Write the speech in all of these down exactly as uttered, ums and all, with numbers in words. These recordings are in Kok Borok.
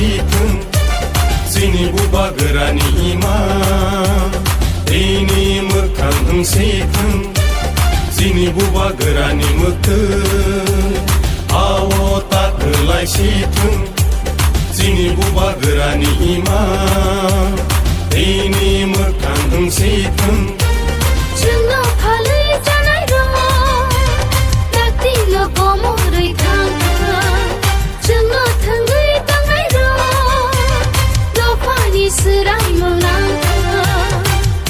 Sithung, chini bubagrani ima, tini mwkhang wng sithung, chini bubagrani mwkhwng, ao ta kwlai sithung, chini bubagrani ima, tini mwkhang wng sithung. Chwngno phalwi chanai rok, dakti no komorwi thang thang. Chwngno thwngwi tongnairok, dophani swraimung nangkha.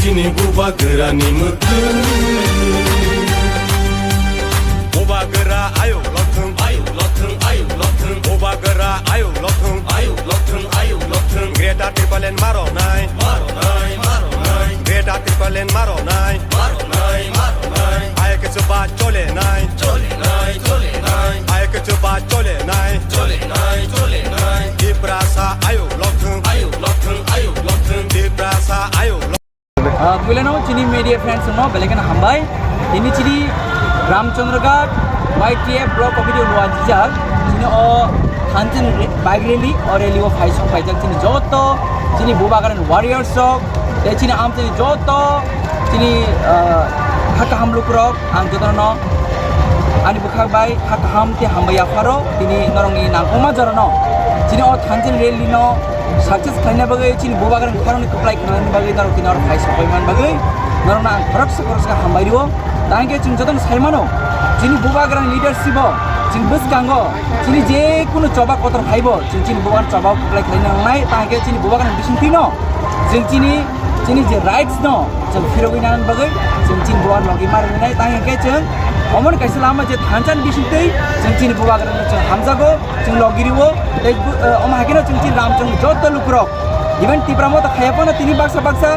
Chini bubagrani mwkhwng. Bubagra ayuk lokthwng, ayuk lokthwng, ayuk lokthwng. Bubagra ayuk lokthwng, ayuk lokthwng, ayuk lokthwng. Greater Tipraland maronai, maronai, maronai. Greater Tipraland maronai, maronai, maronai. Aye kichu ba chole nai, chole nai, chole nai. Aye kichu ba chole nai, chole nai, chole nai. Tiprasa ayuk lokthwng, ayuk lokthwng, ayuk lokthwng. Tiprasa ayuk lok- Ah, puilano chini media friends no belai kheno hambai. Tini chini Ramchandra Ghat Y T F block committee o luan jijak. Chini o Thansen bike rally, o rally o phai sok phaijak chini joto chini bubagrani warriors rok. Tei chini amchani joto chini, ah, kha kaham lukurok ang jotono ani bwkhak bai kha kaham tei hambai yapharo tini norokni nangkukma jorano chini o Thansen rally no success khlaina bagwi chini bubagrani khoroknwi kwplai khlaina bagwi norok tini oro phai sokoi man bagwi norokno ang khoroksa khoroksa hambai rio. Tangkhe chwng jotono sai mano chini bubagrani leadership o chini bwskango chini je kunu choba kotor phaibo chwng chini bubagrani choba kwplai khlaina nangnai. Tangkhe chini bubagrani bisingtwino chwng chini chini je rights no chwng phirogwi nang bagwi chwng chini bubagrani logi ma rwnai. Tang hinkhe chwng omoni kaisa lama je Thansen bisingtwi chwng chini bubagrano chwng hamjago, chwng logi rio. Tei bu-, eh, omo hai kheno chwng chini Ramchandra joto lukurok even Tipra Motha khaiya phano tini baksa baksa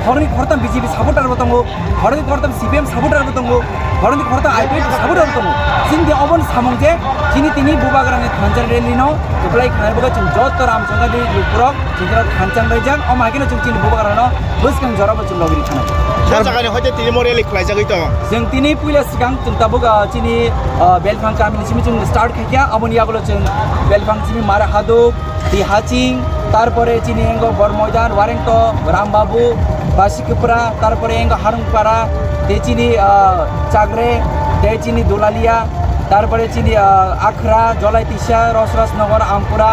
khoroknwi khoroktham B J P supporter bo tongo, khoroknwi khoroktham C P M supporter bo tongo, khoroknwi khoroktham I P F T supporter bo tongo. Chwng de obono samung je chini tini bubagrani Thansen rally no kwplai khlai bagwi chwng joto Ramchandra ni lukurok Chwng Thansen raijak, omo hai kheno chwng chini bubagrano bwskang jorabo chwng logi rwkhanai. Bo jagani hoite tini mo rally khlaijagwi tongo. Chwng tini puila swkang chwng tabuk, ah, chini, ah, Belphang kamini simi chwng start khaikha, aboni yagulo chwng Belphang simi Mara Haduk, Tihaching, tarpore chini engo Bor Moidan, Warengto, Rambabu, Basikapra, tarpore engo Harungpara, tei chini, ah, Chagre, tei chini Dulalia, tarpore chini, ah, Akhra, Jolaitisa, Rosrasnagar, Ampura,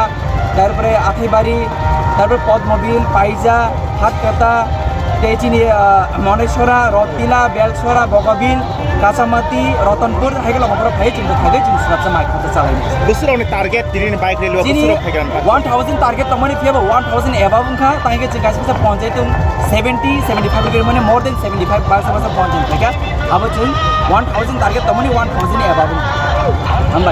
tarpore Athaibari, tarpore Podmobil, Paija, Hatkata, tei chini, ah, Monesora, Rotila, Belsora, Bogobil, Kachamati, Rotonpur, hai khe lama borok phai chwng thagwi chwng swrapsa mai khoroksa chalaini. Bwswrokni target tini ni bike rally o chini bwswrok phaigra wngkha? One thousand target tongmani phiya bo one thousand above wngkha, tang khe chwng kaisa kaisa ponchai tong seventy, seventy five khe mane more than seventy five basa basa ponchai khaikha, abo chwng one thousand target tongmani one thousand above wngkha.